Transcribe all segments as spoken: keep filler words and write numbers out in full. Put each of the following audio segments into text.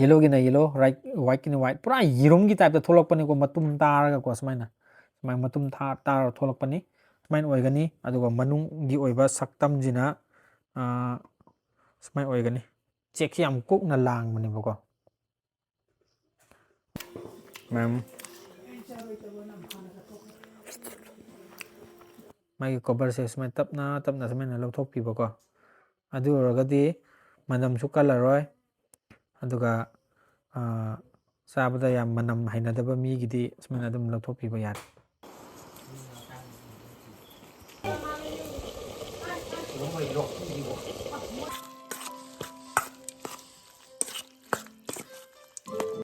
ꯌꯦꯂꯣꯒꯤꯅ yellow, ꯋꯥꯏꯠꯀꯤꯅ white, ꯄꯨꯔꯥ ꯌꯦꯔꯨꯝꯒꯤ ꯇꯥꯏꯞꯇ ꯊꯣꯛꯂꯛꯄꯅꯤꯀꯣ, ꯃꯇꯨꯝ ꯇꯥꯔꯒꯀꯣ, ꯁꯨꯃꯥꯏꯅ ꯁꯨꯃꯥꯏꯅ ꯃꯇꯨꯝ ꯇꯥꯔ ꯊꯣꯛꯂꯛꯄꯅꯤ꯫ ꯁꯨꯃꯥꯏꯅ ꯑꯣꯏꯒꯅꯤ꯫ ꯑꯗꯨꯒ ꯃꯅꯨꯡꯒꯤ ꯑꯣꯏꯕ ꯁꯛꯇꯝꯁꯤꯅ ꯁꯨꯃꯥꯏꯅ ꯑꯣꯏꯒꯅꯤ꯫ ꯆꯦꯛꯁꯤ ꯌꯥꯝ ꯀꯨꯞꯅ ꯂꯥꯡꯕꯅꯦꯕꯀꯣ꯫ ꯃꯌꯥꯝ ꯃꯥꯒꯤ ꯀꯣꯕꯔꯁꯦ ꯁꯨꯃꯥꯏꯅ ꯇꯞꯅ ꯇꯞꯅ ꯁꯨꯃꯥꯏꯅ ꯂꯧꯊꯣꯛꯄꯤꯕꯀꯣ꯫ ꯑꯗꯨ ꯑꯣꯏꯔꯒꯗꯤ ꯃꯅꯝꯁꯨ ꯀꯜꯂꯔꯣꯏ꯫ ꯑꯗꯨꯒ ꯆꯥꯕꯗ ꯌꯥꯝ ꯃꯅꯝ ꯍꯩꯅꯗꯕ ꯃꯤꯒꯤꯗꯤ ꯁꯨꯃꯥꯏꯅ ꯑꯗꯨꯝ ꯂꯧꯊꯣꯛꯄꯤꯕ ꯌꯥꯔꯦ꯫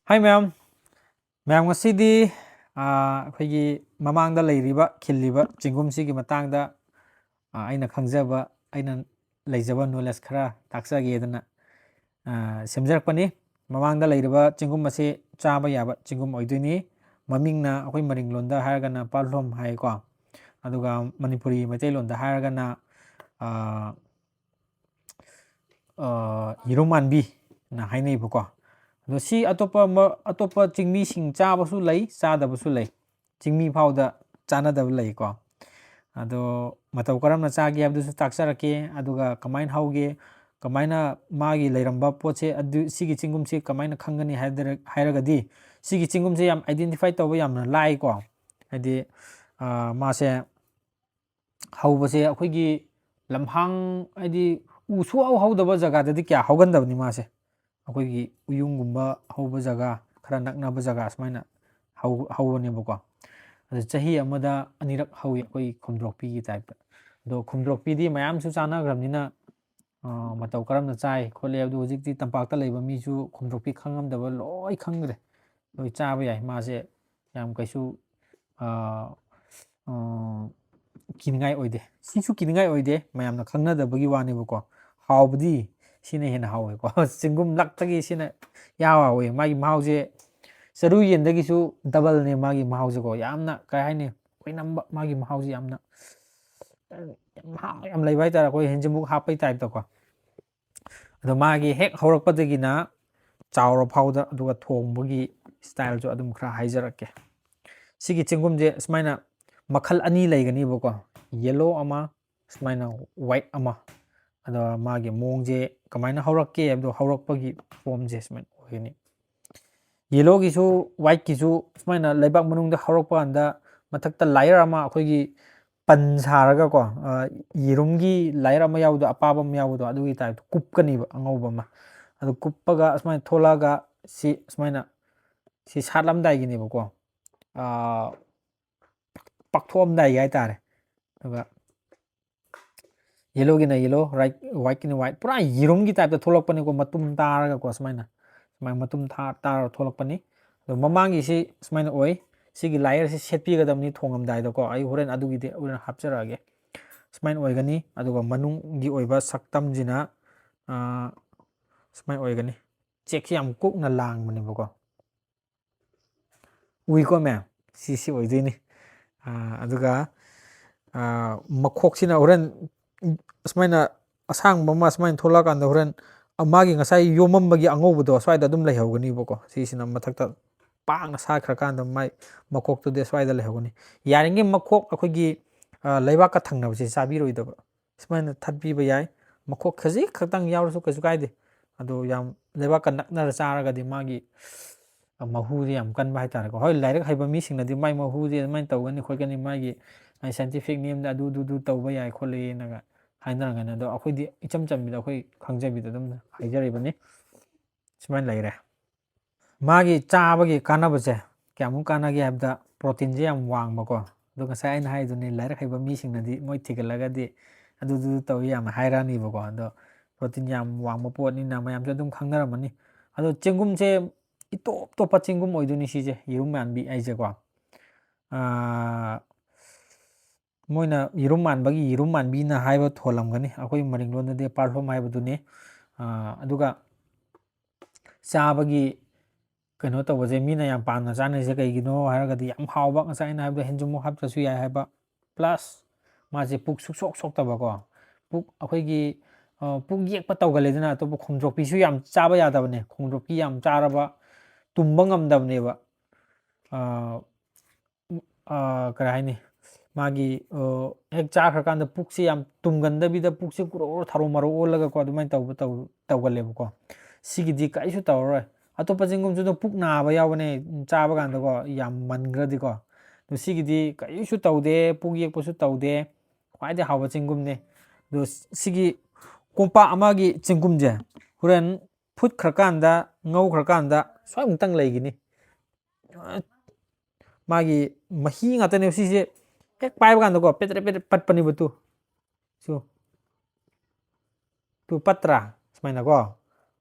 ꯍꯥꯏ ꯃꯌꯥꯝ, ꯃꯌꯥꯝ ꯉꯁꯤꯗꯤ ꯑꯩꯈꯣꯏꯒꯤ ꯃꯃꯥꯡꯗ ꯂꯩꯔꯤꯕ ꯈꯤꯜꯂꯤꯕ ꯆꯤꯡꯒꯨꯝꯁꯤꯒꯤ ꯃꯇꯥꯡꯗ ꯑꯩꯅ ꯈꯪꯖꯕ, ꯑꯩꯅ ꯂꯩꯖꯕ ꯅꯣꯂꯦꯖ ꯈꯔ ꯇꯥꯛꯆꯒꯦꯗꯅ ꯁꯦꯝꯖꯔꯛꯄꯅꯤ꯫ ꯃꯃꯥꯡꯗ ꯂꯩꯔꯤꯕ ꯆꯤꯡꯒꯨꯝ ꯑꯁꯤ ꯆꯥꯕ ꯌꯥꯕ ꯆꯤꯡꯒꯨꯝ ꯑꯣꯏꯗꯣꯏꯅꯤ꯫ ꯃꯃꯤꯡꯅ ꯑꯩꯈꯣꯏ ꯃꯔꯤꯡꯂꯣꯟꯗ ꯍꯥꯏꯔꯒꯅ ꯄꯥꯜꯍꯣꯝ ꯍꯥꯏꯀꯣ꯫ ꯑꯗꯨꯒ ꯃꯅꯤꯄꯨꯔꯤ ꯃꯩꯇꯩꯂꯣꯟꯗ ꯍꯥꯏꯔꯒꯅ ꯌꯦꯔꯨꯝ ꯃꯥꯟꯕꯤꯅ ꯍꯥꯏꯅꯩꯕꯀꯣ꯫ ꯑꯗꯣ ꯁꯤ ꯑꯇꯣꯞꯄ ꯑꯇꯣꯞꯄ ꯆꯤꯡꯃꯤꯁꯤꯡ ꯆꯥꯕꯁꯨ ꯂꯩ, ꯆꯥꯗꯕꯁꯨ ꯂꯩ꯫ ꯆꯤꯡꯃꯤ ꯐꯥꯎꯗ ꯆꯥꯅꯗꯕ ꯂꯩꯀꯣ꯫ ꯑꯗꯣ ꯃꯇꯧ ꯀꯔꯝꯅ ꯆꯥꯒꯦ ꯍꯥꯏꯕꯗꯨꯁꯨ ꯇꯥꯛꯆꯔꯛꯀꯦ꯫ ꯑꯗꯨꯒ ꯀꯃꯥꯏꯅ ꯍꯧꯒꯦ, ꯀꯃꯥꯏꯅ ꯃꯥꯒꯤ ꯂꯩꯔꯝꯕ ꯄꯣꯠꯁꯦ, ꯑꯗꯨ ꯁꯤꯒꯤ ꯆꯤꯡꯒꯨꯝꯁꯤ ꯀꯃꯥꯏꯅ ꯈꯪꯒꯅꯤ ꯍꯥꯏꯔꯒꯗꯤ, ꯁꯤꯒꯤ ꯆꯤꯡꯒꯨꯝꯁꯦ ꯌꯥꯝ ꯑꯥꯏꯗꯦꯟꯇꯤꯐꯥꯏ ꯇꯧꯕ ꯌꯥꯝꯅ ꯂꯥꯏꯀꯣ꯫ ꯍꯥꯏꯗꯤ ꯃꯥꯁꯦ ꯍꯧꯕꯁꯦ ꯑꯩꯈꯣꯏꯒꯤ ꯂꯝꯍꯥꯡ, ꯍꯥꯏꯗꯤ ꯎ ꯁꯨꯡꯍꯧ ꯍꯧꯗꯕ ꯖꯒꯥꯗꯗꯤ ꯀꯌꯥ ꯍꯧꯒꯟꯗꯕꯅꯤ ꯃꯥꯁꯦ꯫ ꯑꯩꯈꯣꯏꯒꯤ ꯎꯌꯨꯡꯒꯨꯝꯕ ꯍꯧꯕ ꯖꯒꯥ, ꯈꯔ ꯅꯛꯅꯕ ꯖꯒꯥ ꯁꯨꯃꯥꯏꯅ ꯍꯧꯕꯅꯦꯕꯀꯣ꯫ ꯑꯗꯨ ꯆꯍꯤ ꯑꯃꯗ ꯑꯅꯤꯔꯛ ꯍꯧꯋꯤ ꯑꯩꯈꯣꯏ ꯈꯨꯝꯗ꯭ꯔꯣꯛꯄꯤꯒꯤ ꯇꯥꯏꯞꯇ꯫ ꯑꯗꯣ ꯈꯨꯝꯗ꯭ꯔꯣꯛꯄꯤꯗꯤ ꯃꯌꯥꯝꯁꯨ ꯆꯥꯅꯈ꯭ꯔꯕꯅꯤꯅ ꯃꯇꯧ ꯀꯔꯝꯅ ꯆꯥꯏ ꯈꯣꯠꯂꯤ ꯍꯥꯏꯕꯗꯨ ꯍꯧꯖꯤꯛꯇꯤ ꯇꯝꯄꯥꯛꯇ ꯂꯩꯕ ꯃꯤꯁꯨ ꯈꯨꯝꯗ꯭ꯔꯣꯛꯄꯤ ꯈꯪꯉꯝꯗꯕ ꯂꯣꯏ ꯈꯪꯈ꯭ꯔꯦ꯫ ꯂꯣꯏ ꯆꯥꯕ ꯌꯥꯏ꯫ ꯃꯥꯁꯦ ꯌꯥꯝ ꯀꯩꯁꯨ ꯀꯤꯅꯤꯡꯉꯥꯏ ꯑꯣꯏꯗꯦ꯫ ꯁꯤꯁꯨ ꯀꯤꯅꯤꯡꯉꯥꯏ ꯑꯣꯏꯗꯦ, ꯃꯌꯥꯝꯅ ꯈꯪꯅꯗꯕꯒꯤ ꯋꯥꯅꯦꯕꯀꯣ꯫ ꯍꯥꯎꯕꯗꯤ ꯁꯤꯅ ꯍꯦꯟꯅ ꯍꯥꯎꯋꯦꯀꯣ꯫ ꯆꯤꯡꯒꯨꯝ ꯂꯛꯇꯒꯤ ꯁꯤꯅ ꯌꯥꯝ ꯍꯥꯎꯋꯦ꯫ ꯃꯥꯒꯤ ꯃꯍꯥꯎꯁꯦ ꯆꯔꯨ ꯌꯦꯟꯗꯒꯤꯁꯨ ꯗꯕꯜꯅꯦ ꯃꯥꯒꯤ ꯃꯍꯥꯎꯁꯦꯀꯣ꯫ ꯌꯥꯝꯅ ꯀꯩ ꯍꯥꯏꯅꯤ, ꯑꯩꯈꯣꯏ ꯅꯝꯕ ꯃꯥꯒꯤ ꯃꯍꯥꯎꯁꯦ ꯌꯥꯝꯅ ꯌꯥꯝ ꯂꯩꯕ ꯍꯥꯏꯇꯥꯔꯦ, ꯑꯩꯈꯣꯏ ꯍꯦꯟꯖꯤꯟꯕꯨꯛ ꯍꯥꯞꯄꯩ ꯇꯥꯏꯞꯇꯀꯣ꯫ ꯑꯗꯣ ꯃꯥꯒꯤ ꯍꯦꯛ ꯍꯧꯔꯛꯄꯗꯒꯤꯅ ꯆꯥꯎꯔ ꯐꯥꯎꯗ, ꯑꯗꯨꯒ ꯊꯣꯡꯕꯒꯤ ꯁ꯭ꯇꯥꯏꯜꯁꯨ ꯑꯗꯨꯝ ꯈꯔ ꯍꯥꯏꯖꯔꯛꯀꯦ꯫ ꯁꯤꯒꯤ ꯆꯦꯡꯒꯨꯝꯁꯦ ꯁꯨꯃꯥꯏꯅ ꯃꯈꯜ ꯑꯅꯤ ꯂꯩꯒꯅꯤꯕꯀꯣ, ꯌꯦꯂꯣ ꯑꯃ, ꯁꯨꯃꯥꯏꯅ ꯋꯥꯏꯠ ꯑꯃ꯫ ꯑꯗꯣ ꯃꯥꯒꯤ ꯃꯑꯣꯡꯁꯦ ꯀꯃꯥꯏꯅ ꯍꯧꯔꯛꯀꯦ ꯍꯥꯏꯕꯗꯣ, ꯍꯧꯔꯛꯄꯒꯤ ꯐꯣꯝꯁꯦ ꯁꯨꯃꯥꯏꯅ ꯑꯣꯏꯒꯅꯤ꯫ ꯌꯦꯂꯣꯒꯤꯁꯨ ꯋꯥꯏꯠꯀꯤꯁꯨ ꯁꯨꯃꯥꯏꯅ ꯂꯩꯕꯥꯛ ꯃꯅꯨꯡꯗ ꯍꯧꯔꯛꯄ ꯀꯥꯟꯗ ꯃꯊꯛꯇ ꯂꯥꯌꯔ ꯑꯃ, ꯑꯩꯈꯣꯏꯒꯤ ꯄꯟ ꯁꯥꯔꯒꯀꯣ, ꯑ, ꯌꯦꯔꯨꯝꯒꯤ ꯂꯥꯌꯔ ꯑꯃ ꯌꯥꯎꯕꯗꯣ, ꯑꯄꯥꯕ ꯑꯃ ꯌꯥꯎꯕꯗꯣ, ꯑꯗꯨꯒꯤ ꯇꯥꯏꯞꯇ ꯀꯨꯞꯀꯅꯤꯕ, ꯑꯉꯧꯕ ꯑꯃ꯫ ꯑꯗꯨ ꯀꯨꯞꯄꯒ ꯁꯨꯃꯥꯏꯅ ꯊꯣꯛꯂꯛꯑꯒ ꯁꯤ ꯁꯨꯃꯥꯏꯅ, ꯁꯤ ꯁꯥꯠꯂꯝꯗꯥꯏꯒꯤꯅꯦꯕꯀꯣ, ꯑ, ꯄꯥꯛꯊꯣꯛꯑꯝꯗꯥꯏꯒꯤ ꯍꯥꯏꯇꯥꯔꯦ꯫ ꯑꯗꯨꯒ ꯌꯦꯂꯣꯒꯤꯅ ꯌꯦꯂꯣ, ꯋꯥꯏꯠꯀꯤꯅ ꯋꯥꯏꯠ, ꯄꯨꯔꯥ ꯌꯦꯔꯨꯝꯒꯤ ꯇꯥꯏꯞꯇ ꯊꯣꯛꯂꯛꯄꯅꯤꯀꯣ, ꯃꯇꯨꯝ ꯇꯥꯔꯒꯀꯣ, ꯁꯨꯃꯥꯏꯅ, ꯁꯨꯃꯥꯏꯅ ꯃꯇꯨꯝ ꯇꯥ-, ꯇꯥꯔꯒ ꯊꯣꯛꯂꯛꯄꯅꯤ꯫ ꯑꯗꯣ ꯃꯃꯥꯡꯒꯤꯁꯤ ꯁꯨꯃꯥꯏꯅ ꯑꯣꯏ꯫ ꯁꯤꯒꯤ ꯂꯥꯌꯔꯁꯤ ꯁꯦꯠꯄꯤꯒꯗꯕꯅꯤ ꯊꯣꯡꯉꯝꯗꯥꯏꯗꯀꯣ, ꯑꯩ ꯍꯣꯔꯦꯟ ꯑꯗꯨꯒꯤꯗꯤ ꯍꯣꯔꯦꯟ ꯍꯥꯞꯆꯔꯛꯑꯒꯦ꯫ ꯁꯨꯃꯥꯏꯅ ꯑꯣꯏꯒꯅꯤ꯫ ꯑꯗꯨꯒ ꯃꯅꯨꯡꯒꯤ ꯑꯣꯏꯕ ꯁꯛꯇꯝꯁꯤꯅ, ꯑ, ꯁꯨꯃꯥꯏꯅ ꯑꯣꯏꯒꯅꯤ꯫ ꯆꯦꯛꯁꯤ ꯌꯥꯝ ꯀꯨꯞꯅ ꯂꯥꯡꯕꯅꯦꯕꯀꯣ꯫ ꯎꯏꯀꯣ ꯃꯌꯥꯝ? ꯁꯤꯁꯤ ꯑꯣꯏꯗꯣꯏꯅꯤ꯫ ꯑ, ꯑꯗꯨꯒ, ꯑ, ꯃꯈꯣꯛꯁꯤꯅ ꯍꯣꯔꯦꯟ ꯁꯨꯃꯥꯏꯅ ꯑꯁꯥꯡꯕ ꯑꯃ ꯁꯨꯃꯥꯏꯅ ꯊꯣꯛꯂꯛꯑꯀꯥꯟꯗ ꯍꯣꯔꯦꯟ ꯃꯥꯒꯤ ꯉꯁꯥꯏ ꯌꯣꯝꯃꯝꯕꯒꯤ ꯑꯉꯧꯕꯗꯣ ꯑꯁ꯭ꯋꯥꯏꯗ ꯑꯗꯨꯝ ꯂꯩꯍꯧꯒꯅꯤꯕꯀꯣ꯫ ꯁꯤꯁꯤꯅ ꯃꯊꯛꯇ ꯄꯥꯛꯅ ꯁꯥꯠꯈ꯭ꯔꯀꯥꯟꯗ ꯃꯥꯏ ꯃꯈꯣꯛꯇꯨꯗꯤ ꯑꯁ꯭ꯋꯥꯏꯗ ꯂꯩꯍꯧꯒꯅꯤ꯫ ꯌꯥꯔꯤꯉꯩ ꯃꯈꯣꯛ ꯑꯩꯈꯣꯏꯒꯤ, ꯑ, ꯂꯩꯕꯥꯛꯀ ꯊꯪꯅꯕꯁꯦ ꯆꯥꯕꯤꯔꯣꯏꯗꯕ꯫ ꯁꯨꯃꯥꯏꯅ ꯊꯠꯄꯤꯕ ꯌꯥꯏ꯫ ꯃꯈꯣꯛ ꯈꯖꯤꯛ ꯈꯛꯇꯪ ꯌꯥꯎꯔꯁꯨ ꯀꯩꯁꯨ ꯀꯥꯏꯗꯦ꯫ ꯑꯗꯣ ꯌꯥꯝ ꯂꯩꯕꯥꯛꯀ ꯅꯛꯅꯔ ꯆꯥꯔꯒꯗꯤ ꯃꯥꯒꯤ ꯃꯍꯨꯁꯦ ꯌꯥꯝ ꯀꯟꯕ ꯍꯥꯏꯇꯥꯔꯦꯀꯣ꯫ ꯍꯣꯏ, ꯂꯥꯏꯔꯤꯛ ꯍꯩꯕ ꯃꯤꯁꯤꯡꯅꯗꯤ ꯃꯥꯏ ꯃꯍꯨꯁꯦ ꯑꯗꯨꯃꯥꯏꯅ ꯇꯧꯒꯅꯤ ꯈꯣꯠꯀꯅꯤ, ꯃꯥꯒꯤ, ꯃꯥꯒꯤ scientific ꯅꯤꯌꯝꯗ ꯑꯗꯨ, ꯑꯗꯨ, ꯑꯗꯨ ꯇꯧꯕ ꯌꯥꯏ ꯈꯣꯠꯂꯦꯅꯒ ꯍꯥꯏꯅꯔꯝꯒꯅꯤ꯫ ꯑꯗꯣ ꯑꯩꯈꯣꯏꯗꯤ ꯏꯆꯝ ꯆꯝꯕꯤꯗ ꯑꯩꯈꯣꯏ ꯈꯪꯖꯕꯤꯗ ꯑꯗꯨꯝ ꯍꯥꯏꯖꯔꯤꯕꯅꯤ꯫ ꯁꯨꯃꯥꯏꯅ ꯂꯩꯔꯦ꯫ ꯃꯥꯒꯤ ꯆꯥꯕꯒꯤ ꯀꯥꯟꯅꯕꯁꯦ ꯀꯌꯥꯃꯨꯛ ꯀꯥꯟꯅꯒꯦ ꯍꯥꯏꯕꯗ, ꯄ꯭ꯔꯣꯇꯤꯟꯁꯦ ꯌꯥꯝ ꯋꯥꯡꯕꯀꯣ꯫ ꯑꯗꯣ ꯉꯁꯥꯏ ꯑꯩꯅ ꯍꯥꯏꯗꯨꯅꯤ, ꯂꯥꯏꯔꯤꯛ ꯍꯩꯕ ꯃꯤꯁꯤꯡꯅꯗꯤ ꯃꯣꯏ ꯊꯤꯒꯠꯂꯒꯗꯤ ꯑꯗꯨꯗꯨ ꯇꯧꯏ ꯌꯥꯝꯅ ꯍꯥꯏꯔꯛꯑꯅꯤꯕꯀꯣ꯫ ꯑꯗꯣ ꯄ꯭ꯔꯣꯇꯤꯟ ꯌꯥꯝ ꯋꯥꯡꯕ ꯄꯣꯠꯅꯤꯅ ꯃꯌꯥꯝꯁꯨ ꯑꯗꯨꯝ ꯈꯪꯅꯔꯝꯃꯅꯤ꯫ ꯑꯗꯣ ꯆꯦꯡꯒꯨꯝꯁꯦ ꯏꯇꯣꯞ ꯇꯣꯞꯄ ꯆꯦꯡꯒꯨꯝ ꯑꯣꯏꯗꯣꯏꯅꯤ ꯁꯤꯁꯦ, ꯌꯦꯔꯨꯝ ꯃꯥꯟꯕꯤ ꯍꯥꯏꯁꯦꯀꯣ꯫ ꯑꯥ, ꯃꯣꯏꯅ ꯌꯦꯔꯨꯝ ꯃꯥꯟꯕꯒꯤ ꯌꯦꯔꯨꯝ ꯃꯥꯟꯕꯤꯅ ꯍꯥꯏꯕ ꯊꯣꯜꯂꯝꯒꯅꯤ꯫ ꯑꯩꯈꯣꯏ ꯃꯔꯤꯡꯂꯣꯟꯗꯗꯤ ꯄꯥꯔꯐꯣꯝ ꯍꯥꯏꯕꯗꯨꯅꯤ꯫ ꯑꯥ, ꯑꯗꯨꯒ ꯆꯥꯕꯒꯤ ꯀꯩꯅꯣ ꯇꯧꯕꯁꯦ, ꯃꯤꯅ ꯌꯥꯝ ꯄꯥꯝꯅ ꯆꯥꯅꯔꯤꯁꯦ ꯀꯩꯒꯤꯅꯣ ꯍꯥꯏꯔꯒꯗꯤ, ꯌꯥꯝ ꯍꯥꯎꯕ, ꯉꯁꯥꯏ ꯑꯩꯅ ꯍꯥꯏꯕꯗꯣ, ꯍꯦꯟꯖꯨꯝꯃꯨꯛ ꯍꯥꯞꯇ꯭ꯔꯁꯨ ꯌꯥꯏ ꯍꯥꯏꯕ, ꯄ꯭ꯂꯁ ꯃꯥꯁꯦ ꯄꯨꯛ ꯁꯨꯛꯁꯣꯛ ꯁꯣꯛꯇꯕꯀꯣ꯫ ꯄꯨꯛ ꯑꯩꯈꯣꯏꯒꯤ, ꯑ, ꯄꯨꯛ ꯌꯦꯛꯄ ꯇꯧꯒꯜꯂꯦꯗꯅ꯫ ꯑꯇꯣꯞꯄ ꯈꯣꯡꯗ꯭ꯔꯣꯛꯄꯤꯁꯨ ꯌꯥꯝ ꯆꯥꯕ ꯌꯥꯗꯕꯅꯦ꯫ ꯈꯣꯡꯗ꯭ꯔꯣꯛꯄꯤ ꯌꯥꯝ ꯆꯥꯔꯕ ꯇꯨꯝꯕ ꯉꯝꯗꯕꯅꯦꯕ꯫ ꯑ, ꯎꯝ, ꯑ, ꯀꯔꯤ ꯍꯥꯏꯅꯤ? ꯃꯥꯒꯤ, ꯑ, ꯍꯦꯛ ꯆꯥꯈ꯭ꯔꯀꯥꯟꯗ ꯄꯨꯛꯁꯦ ꯌꯥꯝ ꯇꯨꯝꯒꯟꯗꯕꯤꯗ ꯄꯨꯛꯁꯦ ꯒ꯭ꯔꯣ ꯒ꯭ꯔꯣ ꯊꯔꯣ ꯃꯔꯣ ꯑꯣꯜꯂꯒꯀꯣ, ꯑꯗꯨꯃꯥꯏꯅ ꯇꯧꯕ, ꯇꯧ-, ꯇꯧꯒꯜꯂꯦꯕꯀꯣ꯫ ꯁꯤꯒꯤꯗꯤ ꯀꯔꯤꯁꯨ ꯇꯧꯔꯔꯣꯏ꯫ ꯑꯇꯣꯞꯄ ꯆꯦꯡꯒꯨꯝꯁꯨ ꯑꯗꯨꯝ ꯄꯨꯛ ꯅꯥꯕ ꯌꯥꯎꯕꯅꯦ, ꯆꯥꯕ ꯀꯥꯟꯗꯀꯣ, ꯌꯥꯝ ꯃꯟꯈ꯭ꯔꯗꯤꯀꯣ꯫ ꯑꯗꯣ ꯁꯤꯒꯤꯗꯤ ꯀꯔꯤꯁꯨ ꯇꯧꯗꯦ, ꯄꯨꯛ ꯌꯦꯛꯄꯁꯨ ꯇꯧꯗꯦ, ꯈ꯭ꯋꯥꯏꯗꯩ ꯍꯥꯎꯕ ꯆꯦꯡꯒꯨꯝꯅꯦ꯫ ꯑꯗꯣ ꯁꯤꯒꯤ ꯀꯣꯝꯄꯥꯛ ꯑꯃꯒꯤ ꯆꯦꯡꯒꯨꯝꯁꯦ ꯍꯣꯔꯦꯟ ꯐꯨꯠꯈ꯭ꯔꯀꯥꯟꯗ, ꯉꯧꯈ꯭ꯔꯀꯥꯟꯗ ꯁ꯭ꯋꯥꯏꯃꯨꯛꯇꯪ ꯂꯩꯒꯅꯤ꯫ ꯃꯥꯒꯤ ꯃꯍꯤ ꯉꯥꯛꯇꯅꯦꯕ ꯁꯤꯁꯦ꯫ ꯍꯦꯛ ꯄꯥꯏꯕ ꯀꯥꯟꯗꯀꯣ, ꯄꯦꯗ꯭ꯔꯦ ꯄꯦꯗ꯭ꯔꯦ ꯄꯠꯄꯅꯦꯕ ꯇꯨ꯫ ꯁꯨ꯫ ꯇꯨ ꯄꯠꯇ꯭ꯔꯥ? ꯁꯨꯃꯥꯏꯅꯀꯣ꯫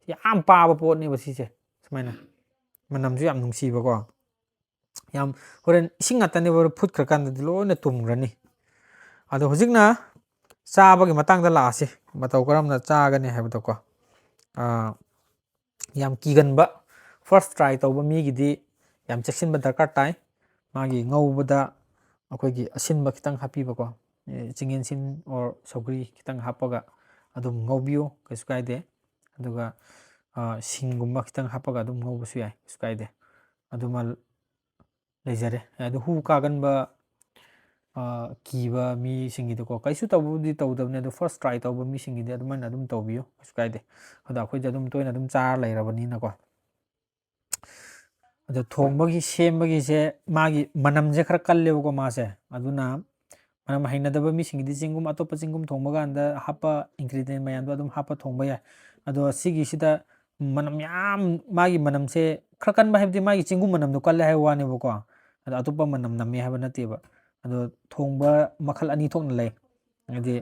ꯌꯥꯝ ꯄꯥꯕ ꯄꯣꯠꯅꯦꯕ ꯁꯤꯁꯦ꯫ ꯁꯨꯃꯥꯏꯅ꯫ ꯃꯅꯝꯁꯨ ꯌꯥꯝ ꯅꯨꯡꯁꯤꯕꯀꯣ꯫ ꯌꯥꯝ ꯍꯣꯔꯦꯟ ꯏꯁꯤꯡ ꯉꯥꯛꯇꯅꯦꯕ, ꯍꯣꯔꯦꯟ ꯐꯨꯠꯈ꯭ꯔꯀꯥꯟꯗꯗꯤ ꯂꯣꯏꯅ ꯇꯨꯝꯈ꯭ꯔꯅꯤ꯫ ꯑꯗꯣ ꯍꯧꯖꯤꯛꯅ ꯆꯥꯕꯒꯤ ꯃꯇꯥꯡꯗ ꯂꯥꯛꯑꯁꯤ꯫ ꯃꯇꯧ ꯀꯔꯝꯅ ꯆꯥꯒꯅꯤ ꯍꯥꯏꯕꯗꯣꯀꯣ꯫ ꯑꯥ, ꯌꯥꯝ ꯀꯤꯒꯟꯕ, first try ꯇꯧꯕ ꯃꯤꯒꯤꯗꯤ ꯌꯥꯝ ꯆꯦꯛꯁꯤꯟꯕ ꯗꯔꯀꯥꯔ ꯇꯥꯏ꯫ ꯃꯥꯒꯤ ꯉꯧꯕꯗ ꯑꯩꯈꯣꯏꯒꯤ ꯑꯁꯤꯟꯕ ꯈꯤꯇꯪ ꯍꯥꯞꯄꯤꯕꯀꯣ, ꯑꯦ, ꯆꯤꯡꯌꯦꯟꯁꯤꯟ or ꯁꯧꯒ꯭ꯔꯤ ꯈꯤꯇꯪ ꯍꯥꯞꯄꯒ ꯑꯗꯨꯝ ꯉꯧꯕꯤꯌꯨ, ꯀꯩꯁꯨ ꯀꯥꯏꯗꯦ꯫ ꯑꯗꯨꯒ, ꯑ, ꯁꯤꯡꯒꯨꯝꯕ ꯈꯤꯇꯪ ꯍꯥꯞꯄꯒ ꯑꯗꯨꯝ ꯉꯧꯕꯁꯨ ꯌꯥꯏ, ꯀꯩꯁꯨ ꯀꯥꯏꯗꯦ꯫ ꯑꯗꯨꯃ ꯂꯩꯖꯔꯦ꯫ ꯑꯗꯨ ꯍꯨ ꯀꯥꯒꯟꯕ, ꯑ, ꯀꯤꯕ ꯃꯤꯁꯤꯡꯒꯤꯗꯤꯀꯣ, ꯀꯩꯁꯨ ꯇꯧꯕꯕꯨꯗꯤ ꯇꯧꯗꯕꯅꯦ, ꯑꯗꯣ first try ꯇꯧꯕ ꯃꯤꯁꯤꯡꯒꯤꯗꯤ ꯑꯗꯨꯃꯥꯏꯅ ꯑꯗꯨꯝ ꯇꯧꯕꯤꯌꯨ, ꯀꯩꯁꯨ ꯀꯥꯏꯗꯦ꯫ ꯑꯗꯣ ꯑꯩꯈꯣꯏꯗꯤ ꯑꯗꯨꯝ ꯇꯣꯏꯅ ꯑꯗꯨꯝ ꯆꯥꯔ ꯂꯩꯔꯕꯅꯤꯅꯀꯣ꯫ ꯑꯗꯣ ꯊꯣꯡꯕꯒꯤ, ꯁꯦꯝꯕꯒꯤꯁꯦ ꯃꯥꯒꯤ ꯃꯅꯝꯁꯦ ꯈꯔ ꯀꯜꯂꯦꯕꯀꯣ ꯃꯥꯁꯦ, ꯑꯗꯨꯅ ꯃꯅꯝ ꯍꯩꯅꯗꯕ ꯃꯤꯁꯤꯡꯒꯤꯗꯤ ꯆꯦꯡꯒꯨꯝ, ꯑꯇꯣꯞꯄ ꯆꯦꯡꯒꯨꯝ ꯊꯣꯡꯕ ꯀꯥꯟꯗ ꯍꯥꯞꯄ ingredient ꯃꯌꯥꯝꯗꯣ ꯑꯗꯨꯝ ꯍꯥꯞꯄ ꯊꯣꯡꯕ ꯌꯥꯏ꯫ ꯑꯗꯣ ꯁꯤꯒꯤꯁꯤꯗ ꯃꯅꯝ ꯌꯥꯝ, ꯃꯥꯒꯤ ꯃꯅꯝꯁꯦ ꯈꯔ ꯀꯟꯕ ꯍꯥꯏꯕꯗꯤ ꯃꯥꯒꯤ ꯆꯦꯡꯒꯨꯝ ꯃꯅꯝꯗꯣ ꯀꯜꯂꯦ ꯍꯥꯏꯕ ꯋꯥꯅꯦꯕꯀꯣ, ꯑꯗꯣ ꯑꯇꯣꯞꯄ ꯃꯅꯝ ꯅꯝꯃꯦ ꯍꯥꯏꯕ ꯅꯠꯇꯦꯕ꯫ ꯑꯗꯣ ꯊꯣꯡꯕ ꯃꯈꯜ ꯑꯅꯤ ꯊꯣꯛꯅ ꯂꯩ꯫ ꯍꯥꯏꯗꯤ,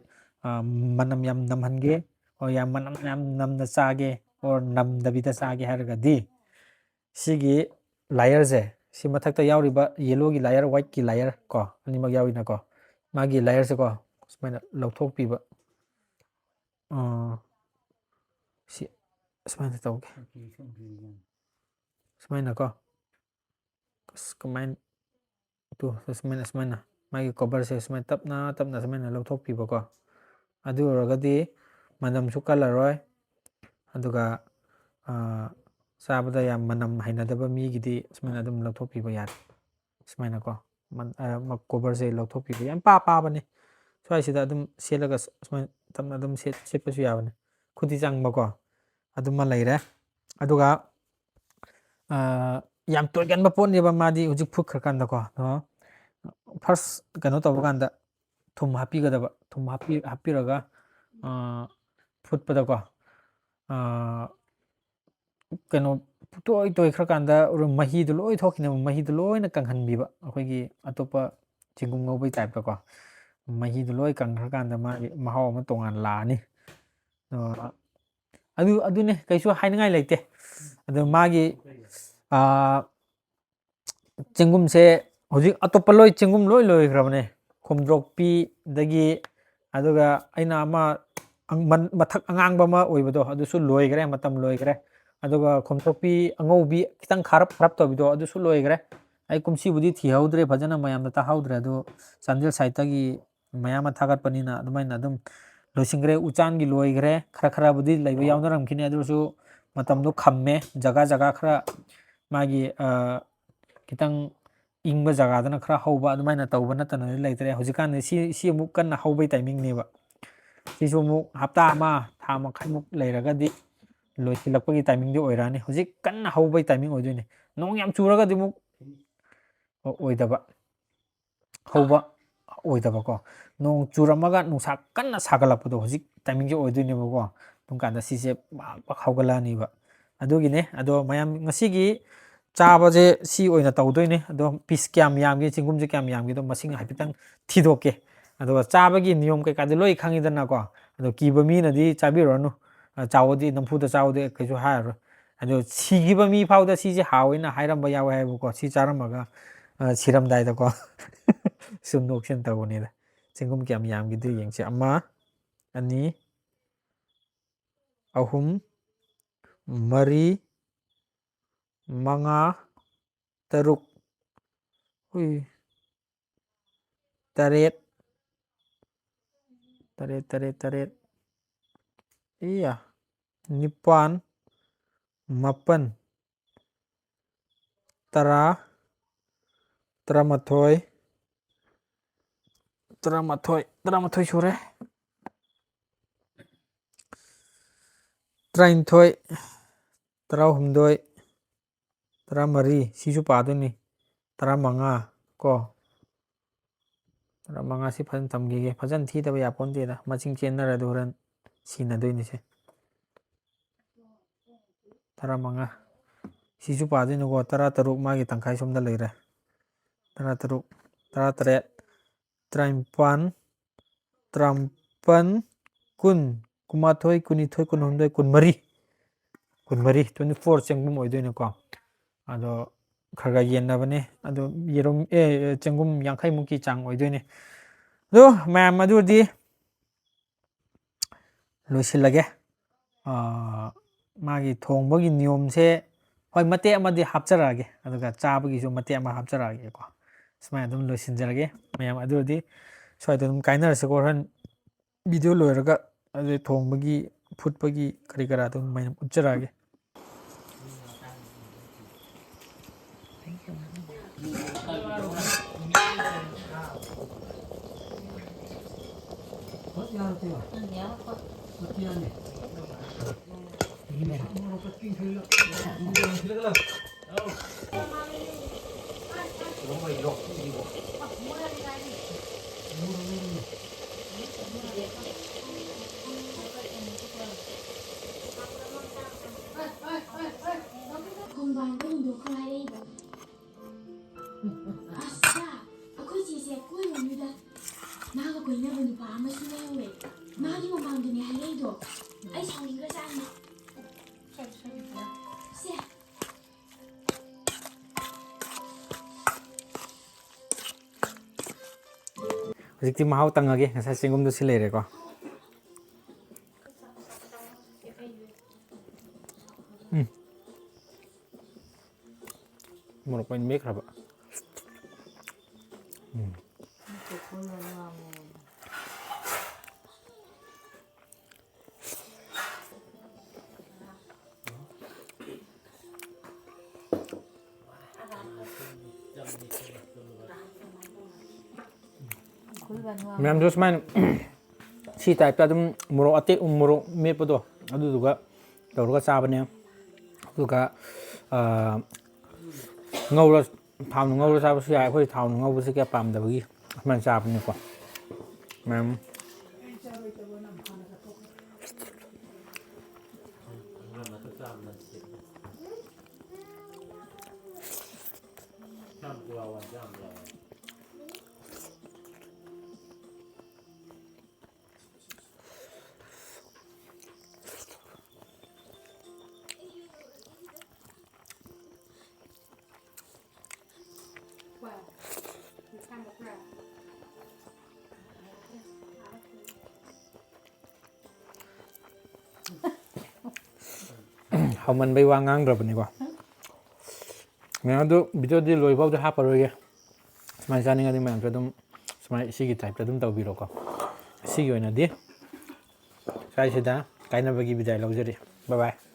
ꯑ, ꯃꯅꯝ ꯌꯥꯝ ꯅꯝꯍꯟꯒꯦ, or ꯌꯥꯝ ꯃꯅꯝ ꯌꯥꯝ ꯅꯝꯅ ꯆꯥꯒꯦ, or ꯅꯝꯗꯕꯤꯗ ꯆꯥꯒꯦ ꯍꯥꯏꯔꯒꯗꯤ ꯁꯤꯒꯤ layerꯁꯦ, ꯁꯤ ꯃꯊꯛꯇ ꯌꯥꯎꯔꯤꯕ yellowꯒꯤ layer, whiteꯀꯤ layer ꯀꯣ, ꯑꯅꯤꯃꯛ ꯌꯥꯎꯔꯤꯅꯀꯣ, ꯃꯥꯒꯤ layerꯁꯦꯀꯣ ꯁꯨꯃꯥꯏꯅ ꯂꯧꯊꯣꯛꯄꯤꯕ꯫ ꯑ, ꯁꯤ ꯁꯨꯃꯥꯏꯅ ꯇꯧꯒꯦ꯫ ꯁꯨꯃꯥꯏꯅꯀꯣ꯫ ꯑꯁ, ꯀꯃꯥꯏꯅ? ꯇꯨ, ꯁꯨꯃꯥꯏꯅ, ꯁꯨꯃꯥꯏꯅ꯫ ꯃꯥꯒꯤ coverꯁꯦ ꯁꯨꯃꯥꯏꯅ ꯇꯞꯅ, ꯇꯞꯅ ꯁꯨꯃꯥꯏꯅ ꯂꯧꯊꯣꯛꯄꯤꯕꯀꯣ꯫ ꯑꯗꯨ ꯑꯣꯏꯔꯒꯗꯤ ꯃꯅꯝꯁꯨ ꯀꯜꯂꯔꯣꯏ꯫ ꯑꯗꯨꯒ ꯆꯥꯕꯗ ꯌꯥꯝ ꯃꯅꯝ ꯍꯩꯅꯗꯕ ꯃꯤꯒꯤꯗꯤ ꯁꯨꯃꯥꯏꯅ ꯑꯗꯨꯝ ꯂꯧꯊꯣꯛꯄꯤꯕ ꯌꯥꯔꯦ꯫ ꯁꯨꯃꯥꯏꯅꯀꯣ, ꯀꯣꯕꯔꯁꯦ ꯂꯧꯊꯣꯛꯄꯤꯕ ꯌꯥꯝ ꯄꯥ ꯄꯥꯕꯅꯤ꯫ ꯁ꯭ꯋꯥꯏꯁꯤꯗ ꯑꯗꯨꯝ ꯁꯦꯠꯂꯒ ꯁꯨꯃꯥꯏꯅ ꯇꯞꯅ ꯑꯗꯨꯝ ꯁꯦꯠꯄꯁꯨ ꯌꯥꯕꯅꯤ꯫ ꯈꯨꯗꯤ ꯆꯪꯕꯀꯣ, ꯑꯗꯨꯃ ꯂꯩꯔꯦ꯫ ꯑꯗꯨꯒ ꯌꯥꯝ ꯇꯣꯏꯒꯟꯕ ꯄꯣꯠꯅꯦꯕ ꯃꯥꯗꯤ꯫ ꯍꯧꯖꯤꯛ ꯐꯨꯠꯈ꯭ꯔꯀꯥꯟꯗꯀꯣ, ꯐꯥꯔꯁ ꯀꯩꯅꯣ ꯇꯧꯕ ꯀꯥꯟꯗ ꯊꯨꯝ ꯍꯥꯞꯄꯤꯒꯗꯕ꯫ ꯊꯨꯝ ꯍꯥꯞꯄꯤꯔꯒ ꯐꯨꯠꯄꯗꯀꯣ, ꯀꯩꯅꯣ, ꯇꯣꯏ ꯇꯣꯏꯈ꯭ꯔꯀꯥꯟꯗ ꯃꯍꯤꯗꯣ ꯂꯣꯏ ꯊꯣꯛꯈꯤꯅꯦꯕ꯫ ꯃꯍꯤꯗꯣ ꯂꯣꯏꯅ ꯀꯪꯍꯟꯕꯤꯕ, ꯑꯩꯈꯣꯏꯒꯤ ꯑꯇꯣꯞꯄ ꯆꯦꯡꯒꯨꯝ ꯉꯧꯕꯩ ꯇꯥꯏꯞꯇꯀꯣ꯫ ꯃꯍꯤꯗꯣ ꯂꯣꯏ ꯀꯪꯈ꯭ꯔꯀꯥꯟꯗ ꯃꯥꯒꯤ ꯃꯍꯥꯎ ꯑꯃ ꯇꯣꯉꯥꯟ ꯂꯥꯛꯑꯅꯤ꯫ ꯑꯗꯨ, ꯑꯗꯨꯅꯦ, ꯀꯩꯁꯨ ꯍꯥꯏꯅꯤꯡꯉꯥꯏ ꯂꯩꯇꯦ꯫ ꯑꯗꯣ ꯃꯥꯒꯤ ꯆꯦꯡꯒꯨꯝꯁꯦ ꯍꯧꯖꯤꯛ ꯑꯇꯣꯞꯄ ꯂꯣꯏ, ꯆꯦꯡꯒꯨꯝ ꯂꯣꯏ ꯂꯣꯏꯈ꯭ꯔꯕꯅꯦ꯫ ꯈꯣꯝꯗ꯭ꯔꯣꯛꯄꯤꯗꯒꯤ, ꯑꯗꯨꯒ ꯑꯩꯅ ꯑꯃ ꯃꯊꯛ ꯑꯉꯥꯡꯕ ꯑꯃ ꯑꯣꯏꯕꯗꯣ, ꯑꯗꯨꯁꯨ ꯂꯣꯏꯈ꯭ꯔꯦ, ꯃꯇꯝ ꯂꯣꯏꯈ꯭ꯔꯦ꯫ ꯑꯗꯨꯒ ꯈꯣꯝꯊꯣꯛꯄꯤ ꯑꯉꯧꯕꯤ ꯈꯤꯇꯪ ꯈꯥꯔꯞ ꯈꯥꯔꯞ ꯇꯧꯕꯤꯗꯣ, ꯑꯗꯨꯁꯨ ꯂꯣꯏꯈ꯭ꯔꯦ꯫ ꯑꯩ ꯀꯨꯝꯁꯤꯕꯨꯗꯤ ꯊꯤꯍꯧꯗ꯭ꯔꯦ, ꯐꯖꯅ ꯃꯌꯥꯝꯗ ꯇꯥꯍꯧꯗ꯭ꯔꯦ꯫ ꯑꯗꯨ ꯆꯥꯟꯗꯦꯜ ꯁꯥꯏꯠꯇꯒꯤ ꯃꯌꯥꯝ ꯑꯃ ꯊꯥꯒꯠꯄꯅꯤꯅ ꯑꯗꯨꯃꯥꯏꯅ ꯑꯗꯨꯝ ꯂꯣꯏꯁꯤꯟꯈ꯭ꯔꯦ꯫ ꯎꯆꯥꯟꯒꯤ ꯂꯣꯏꯈ꯭ꯔꯦ, ꯈꯔ ꯈꯔꯕꯨꯗꯤ ꯂꯩꯕ ꯌꯥꯎꯅꯔꯝꯈꯤꯅꯤ, ꯑꯗꯨ ꯑꯣꯏꯔꯁꯨ ꯃꯇꯝꯗꯣ ꯈꯝꯃꯦ꯫ ꯖꯒꯥ ꯖꯒꯥ ꯈꯔ ꯃꯥꯒꯤ ꯈꯤꯇꯪ ꯏꯪꯕ ꯖꯒꯥꯗꯅ ꯈꯔ ꯍꯧꯕ, ꯑꯗꯨꯃꯥꯏꯅ ꯇꯧꯕ ꯅꯠꯇꯅꯗꯤ ꯂꯩꯇ꯭ꯔꯦ꯫ ꯍꯧꯖꯤꯛꯀꯥꯟꯗꯤ ꯁꯤ, ꯁꯤ ꯑꯃꯨꯛ ꯀꯟꯅ ꯍꯧꯕꯩ ꯇꯥꯏꯃꯤꯡꯅꯦꯕ꯫ ꯁꯤꯁꯨ ꯑꯃꯨꯛ ꯍꯞꯇꯥ ꯑꯃ, ꯊꯥ ꯃꯈꯥꯏꯃꯨꯛ ꯂꯩꯔꯒꯗꯤ ꯂꯣꯏꯁꯤꯜꯂꯛꯄꯒꯤ ꯇꯥꯏꯃꯤꯡꯗꯤ ꯑꯣꯏꯔꯛꯑꯅꯤ꯫ ꯍꯧꯖꯤꯛ ꯀꯟꯅ ꯍꯧꯕꯩ ꯇꯥꯏꯃꯤꯡ ꯑꯣꯏꯗꯣꯏꯅꯦ꯫ ꯅꯣꯡ ꯌꯥꯝ ꯆꯨꯔꯒꯗꯤ ꯑꯃꯨꯛ ꯑꯣꯏꯗꯕ, ꯍꯧꯕ ꯑꯣꯏꯗꯕꯀꯣ꯫ ꯅꯣꯡ ꯆꯨꯔꯝꯃꯒ ꯅꯨꯡꯁꯥ ꯀꯟꯅ ꯁꯥꯒꯠꯂꯛꯄꯗꯣ, ꯍꯧꯖꯤꯛ ꯇꯥꯏꯃꯤꯡꯁꯦ ꯑꯣꯏꯗꯣꯏꯅꯦꯕꯀꯣ꯫ ꯑꯗꯨꯝ ꯀꯥꯟꯗ ꯁꯤꯁꯦ ꯄꯥꯛ ꯄꯥꯛ ꯍꯧꯒꯠꯂꯛꯑꯅꯤꯕ꯫ ꯑꯗꯨꯒꯤꯅꯦ꯫ ꯑꯗꯣ ꯃꯌꯥꯝ, ꯉꯁꯤꯒꯤ ꯆꯥꯕꯁꯦ ꯁꯤ ꯑꯣꯏꯅ ꯇꯧꯗꯣꯏꯅꯦ꯫ ꯑꯗꯣ ꯄꯤꯁ ꯀꯌꯥꯝ ꯌꯥꯝꯒꯦ, ꯆꯦꯡꯒꯨꯝꯁꯦ ꯀꯌꯥꯝ ꯌꯥꯝꯒꯦꯗꯣ ꯃꯁꯤꯡ ꯍꯥꯏꯐꯦꯠꯇꯪ ꯊꯤꯗꯣꯛꯀꯦ꯫ ꯑꯗꯨꯒ ꯆꯥꯕꯒꯤ ꯅꯤꯌꯣꯝ ꯀꯩꯀꯥꯗꯤ ꯂꯣꯏ ꯈꯪꯉꯤꯗꯅꯀꯣ꯫ ꯑꯗꯣ ꯀꯤꯕ ꯃꯤꯅꯗꯤ ꯆꯥꯕꯤꯔꯨꯔꯅꯨ꯫ ꯆꯥꯎꯑꯣꯗꯤ, ꯅꯝꯐꯨꯗ ꯆꯥꯎꯑꯣꯗꯤ ꯀꯩꯁꯨ ꯍꯥꯏꯔꯔꯣꯏ꯫ ꯑꯗꯣ ꯁꯤꯈꯤꯕ ꯃꯤ ꯐꯥꯎꯗ ꯁꯤꯁꯦ ꯍꯥꯎꯋꯦꯅ ꯍꯥꯏꯔꯝꯕ ꯌꯥꯎꯋꯦ ꯍꯥꯏꯕꯀꯣ꯫ ꯁꯤ ꯆꯥꯔꯝꯃꯒ ꯁꯤꯔꯝꯗꯥꯏꯗꯀꯣ꯫ ꯁꯨꯝ ꯅꯣꯛꯁꯤꯟ ꯇꯧꯕꯅꯤꯗ꯫ ꯆꯦꯡꯒꯨꯝ ꯀꯌꯥꯝ ꯌꯥꯝꯈꯤꯗꯣꯏ ꯌꯦꯡꯁꯦ꯫ ꯑꯃ, ꯑꯅꯤ, ꯑꯍꯨꯝ, ꯃꯔꯤ, ꯃꯉꯥ, ꯇꯔꯨꯛ, ꯍꯨꯏ, ꯇꯔꯦꯠ, ꯇꯔꯦꯠ, ꯇꯔꯦꯠ, ꯇꯔꯦꯠ, ꯏꯌꯥ, ꯅꯤꯄꯥꯟ, ꯃꯥꯄꯟ, ꯇꯔꯥ, ꯇꯔꯥꯃꯥꯊꯣꯏ, ꯇꯔꯥꯃꯥꯊꯣꯏ, ꯇꯔꯥꯃꯥꯊꯣꯏ ꯁꯨꯔꯦ꯫ ꯇꯔꯥꯅꯤꯊꯣꯏ, ꯇꯔꯥꯍꯨꯝꯗꯣꯏ, ꯇꯔꯥꯃꯔꯤ, ꯁꯤꯁꯨ ꯄꯥꯗꯣꯏꯅꯤ꯫ ꯇꯔꯥꯃꯉꯥ ꯀꯣ꯫ ꯇꯔꯥꯃꯉꯥꯁꯤ ꯐꯖꯅ ꯇꯝꯈꯤꯒꯦ꯫ ꯐꯖꯅ ꯊꯤꯗꯕ ꯌꯥꯄꯣꯟꯇꯦꯗ꯫ ꯃꯁꯤꯡ ꯆꯦꯟꯅꯔꯗꯤ ꯍꯣꯔꯦꯟ ꯁꯤꯟꯅꯗꯣꯏꯅꯤꯁꯦ꯫ ꯇꯔꯥꯃꯉꯥ꯫ ꯁꯤꯁꯨ ꯄꯥꯗꯣꯏꯅꯤꯀꯣ꯫ ꯇꯔꯥꯇꯔꯨꯛ, ꯃꯥꯒꯤ ꯇꯪꯈꯥꯏ ꯁꯣꯝꯗ ꯂꯩꯔꯦ꯫ ꯇꯔꯥꯇꯔꯨꯛ, ꯇꯔꯥꯇꯔꯦꯠ, ꯇꯔꯥꯅꯤꯄꯥꯟ, ꯇꯔꯥꯃꯥꯄꯟ, ꯀꯨꯟ, ꯀꯨꯟꯃꯥꯊꯣꯏ, ꯀꯨꯟꯅꯤꯊꯣꯏ, ꯀꯨꯟꯍꯨꯝꯗꯣꯏ, ꯀꯨꯟꯃꯔꯤ꯫ ꯀꯨꯟꯃꯔꯤ, twenty four ꯆꯦꯡꯒꯨꯝ ꯑꯣꯏꯗꯣꯏꯅꯤꯀꯣ꯫ ꯑꯗꯣ ꯈꯔ ꯈꯔ ꯌꯦꯟꯅꯕꯅꯦ꯫ ꯑꯗꯣ ꯌꯦꯔꯨꯝ, ꯑꯦ, ꯆꯦꯡꯒꯨꯝ ꯌꯥꯡꯈꯩꯃꯨꯛꯀꯤ ꯆꯥꯡ ꯑꯣꯏꯗꯣꯏꯅꯤ꯫ ꯑꯗꯣ ꯃꯌꯥꯝ, ꯑꯗꯨꯗꯤ ꯂꯣꯏꯁꯤꯜꯂꯒꯦ꯫ ꯑꯥ, ꯃꯥꯒꯤ ꯊꯣꯡꯕꯒꯤ ꯅꯤꯌꯣꯝꯁꯦ, ꯍꯣꯏ, ꯃꯇꯦꯛ ꯑꯃꯗꯤ ꯍꯥꯞꯆꯔꯛꯑꯒꯦ, ꯑꯗꯨꯒ ꯆꯥꯕꯒꯤꯁꯨ ꯃꯇꯦꯛ ꯑꯃ ꯍꯥꯞꯆꯔꯛꯑꯒꯦꯀꯣ꯫ ꯁꯨꯃꯥꯏꯅ ꯑꯗꯨꯝ ꯂꯣꯏꯁꯤꯟꯖꯔꯒꯦ ꯃꯌꯥꯝ꯫ ꯑꯗꯨꯗꯤ ꯁ꯭ꯋꯥꯏꯗ ꯑꯗꯨꯝ ꯀꯥꯏꯅꯔꯁꯤꯀꯣ꯫ ꯍꯣꯔꯦꯟ ꯚꯤꯗꯤꯑꯣ ꯂꯣꯏꯔꯒ ꯑꯗꯨ ꯊꯣꯡꯕꯒꯤ, ꯐꯨꯠꯄꯒꯤ ꯀꯔꯤ ꯀꯔꯥ ꯑꯗꯨꯝ ꯃꯌꯥꯝ ꯎꯠꯆꯔꯛꯑꯒꯦ꯫ ꯈꯣꯡꯕꯥꯟꯗ ꯍꯨꯟꯗꯣꯛꯈ꯭ꯔꯣ ꯍꯥꯏꯔꯛꯏꯕ꯫ ꯑꯁ, ꯑꯩꯈꯣꯏ ꯆꯦꯁꯦ ꯀꯣꯏꯔꯨꯅꯨꯗ꯫ ꯃꯥꯒ ꯀꯣꯏꯅꯕ ꯅꯨꯄꯥ ꯑꯃꯁꯨ ꯂꯩꯍꯧꯋꯦ꯫ ꯃꯥꯒꯤ ꯃꯃꯥꯡꯗꯅꯦ ꯍꯥꯏꯔꯛꯏꯗꯣ꯫ ꯑꯩ ꯁꯥꯎꯅꯤꯡꯈ꯭ꯔꯖꯥꯠꯅꯤ꯫ ꯁꯦ꯫ ꯍꯧꯖꯤꯛꯇꯤ ꯃꯍꯥꯎ ꯇꯪꯉꯒꯦ꯫ ꯉꯁꯥꯏ ꯆꯦꯡꯒꯨꯝꯗꯨ ꯁꯤ ꯂꯩꯔꯦꯀꯣ꯫ ꯎꯝ꯫ ꯃꯣꯔꯣꯛ ꯑꯣꯏꯅ ꯃꯦꯠꯈ꯭ꯔꯕ꯫ ꯎꯝ꯫ ꯆꯦꯈꯥꯎ ꯌꯥꯝ ꯌꯥꯝꯃꯦ꯫ ꯃꯌꯥꯝꯁꯨ ꯁꯨꯃꯥꯏꯅ ꯁꯤ type ꯇ ꯑꯗꯨꯝ ꯃꯣꯔꯣꯛ ꯑꯇꯦꯛ, ꯃꯣꯔꯣꯛ ꯃꯦꯠꯄꯗꯣ ꯑꯗꯨꯗꯨꯒ ꯇꯧꯔꯒ ꯆꯥꯕꯅꯦ꯫ ꯑꯗꯨꯒ ꯉꯧꯔ ꯊꯥꯎꯅ ꯉꯧꯔ ꯆꯥꯕꯁꯨ ꯌꯥꯏ꯫ ꯑꯩꯈꯣꯏ ꯊꯥꯎꯅ ꯉꯧꯕꯁꯦ ꯀꯌꯥ ꯄꯥꯝꯗꯕꯒꯤ ꯑꯁꯨꯃꯥꯏꯅ ꯆꯥꯕꯅꯤꯀꯣ ꯃꯌꯥꯝ꯫ ꯍꯧꯃꯟꯕꯩ ꯋꯥ ꯉꯥꯡꯗ꯭ꯔꯕꯅꯤꯀꯣ꯫ ꯃꯌꯥꯝ ꯑꯗꯨ video ꯗꯤ ꯂꯣꯏꯐꯥꯎꯗꯤ ꯍꯥꯞꯄꯔꯣꯏꯒꯦ꯫ ꯁꯨꯃꯥꯏꯅ ꯆꯥꯅꯤꯡꯉꯗꯤ ꯃꯌꯥꯝꯁꯨ ꯑꯗꯨꯝ ꯁꯨꯃꯥꯏꯅ ꯁꯤꯒꯤ type ꯇ ꯑꯗꯨꯝ ꯇꯧꯕꯤꯔꯣꯀꯣ꯫ ꯁꯤꯒꯤ ꯑꯣꯏꯅꯗꯤ ꯁ꯭ꯋꯥꯏꯁꯤꯗ ꯀꯥꯏꯅꯕꯒꯤ ꯕꯤꯗꯥꯏ ꯂꯧꯖꯔꯤ꯫ Bye bye꯫